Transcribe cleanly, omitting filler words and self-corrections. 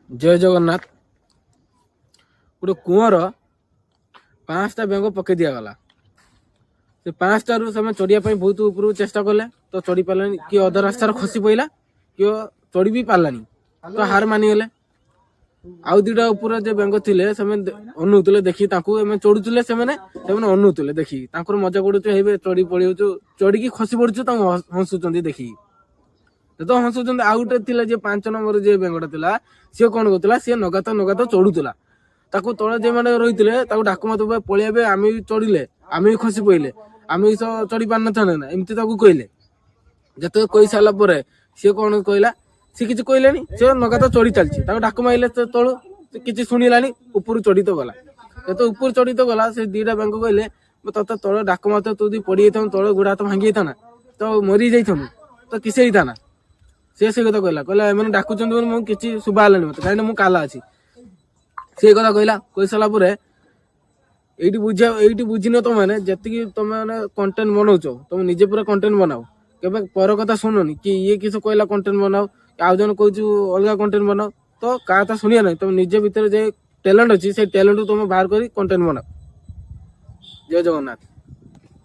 ଜୟ ଜଗନ୍ନାଥ। ଗୋଟେ କୂଅର 5ଟା ବେଙ୍ଗ ପକେଇ ଦିଆଗଲା। ସେ 5ଟାରୁ ସେମାନେ ଚଢ଼ିବା ପାଇଁ ବହୁତ ଉପରକୁ ଚେଷ୍ଟା କଲେ, ତ ଚଢ଼ି ପାରିଲାନି। କିଏ ଅଧା ରାସ୍ତାରେ ଖସି ପଇଲା, କିଏ ଚଢ଼ି ବି ପାରିଲାନି, ତ ହାର ମାନିଗଲେ। ଆଉ 2ଟା ଉପରେ ଯେ ବେଙ୍ଗ ଥିଲେ, ସେମାନେ ଅନଉଥିଲେ ଦେଖି ତାଙ୍କୁ। ଏମାନେ ଚଢୁଥିଲେ, ସେମାନେ ସେମାନେ ଅନଉଥିଲେ ଦେଖିକି, ତାଙ୍କର ମଜା କରୁଛୁ, ହେଇବେ ଚଢି ପଳେଇଛୁ, ଚଢିକି ଖସି ପଡୁଛୁ, ତାଙ୍କୁ ହସୁଛନ୍ତି ଦେଖିକି। ଯେତେବେଳେ ହସୁଛନ୍ତି, ଆଉ ଗୋଟେ ଥିଲା ଯେ 5 ନମ୍ବର ଯିଏ ବେଙ୍ଗଟା ଥିଲା, ସିଏ କଣ କରୁଥିଲା? ସିଏ ନଗାତ ନଗାତ ଚଢୁଥିଲା। ତାକୁ ତଳେ ଯେଉଁମାନେ ରହିଥିଲେ, ତାକୁ ଡାକୁ ମାତ, ପଳେଇବେ, ଆମେ ବି ଚଢିଲେ, ଆମେ ବି ଖସି ପଇଲେ, ଆମେ ବି ଚଢି ପାରିନଥାନ୍ତେ ନା, ଏମିତି ତାକୁ କହିଲେ। ଯେତେବେଳେ କହି ସାରିଲା ପରେ ସିଏ କଣ କହିଲା? ସେ କିଛି କହିଲେନି, ସେ ନଗାତ ଚଢି ଚାଲିଛି। ତାକୁ ଡାକୁ ମାରିଲେ ସେ ତଳୁ, ସେ କିଛି ଶୁଣିଲାନି, ଉପରୁ ଚଢି ତ ଗଲା। ଯେତେବେଳେ ଉପରୁ ଚଢି ତ ଗଲା, ସେ 2ଟା ବେଙ୍ଗ କହିଲେ, ତତେ ତଳେ ଡାକ ମାରିତେ, ତୁ ଯଦି ପଡି ଯାଇଥାନ୍ତୁ, ତଳେ ଗୋଡ ହାତ ଭାଙ୍ଗି ଯାଇଥାନ୍ତା, ତ ମରି ଯାଇଥାନ୍ତୁ, ତ କିଛି ହେଇଥାନ୍ତା। ସେ ସେ କଥା କହିଲା, କହିଲା ଏମାନେ ଡାକୁଛନ୍ତି ବୋଲି ମୁଁ କିଛି ଶୁଭା ହେଲାନି ମତେ, କାହିଁକି ନା ମୁଁ କାଲା ଅଛି। ସେ କଥା କହିଲା। କହି ସାରିଲା ପରେ ଏଇଠି ବୁଝିନ ତମେ, ଯେତିକି ତମେ ମାନେ କଣ୍ଟେଣ୍ଟ ବନଉଛ, ତମେ ନିଜେ ପୁରା କଣ୍ଟେଣ୍ଟ ବନାଅ। କେବେ ପର କଥା ଶୁଣନି କି ଇଏ କିଛି କହିଲା କଣ୍ଟେଣ୍ଟ ବନାଅ, ଆଉ ଜଣେ କହୁଛୁ ଅଲଗା କଣ୍ଟେଣ୍ଟ ବନାଅ, ତ କାହା କଥା ଶୁଣିବା ନାହିଁ। ତମେ ନିଜ ଭିତରେ ଯେ ଟ୍ୟାଲେଣ୍ଟ ଅଛି, ସେଇ ଟ୍ୟାଲେଣ୍ଟକୁ ତମେ ବାହାର କରି କଣ୍ଟେଣ୍ଟ ବନାଅ। ଜୟ ଜଗନ୍ନାଥ।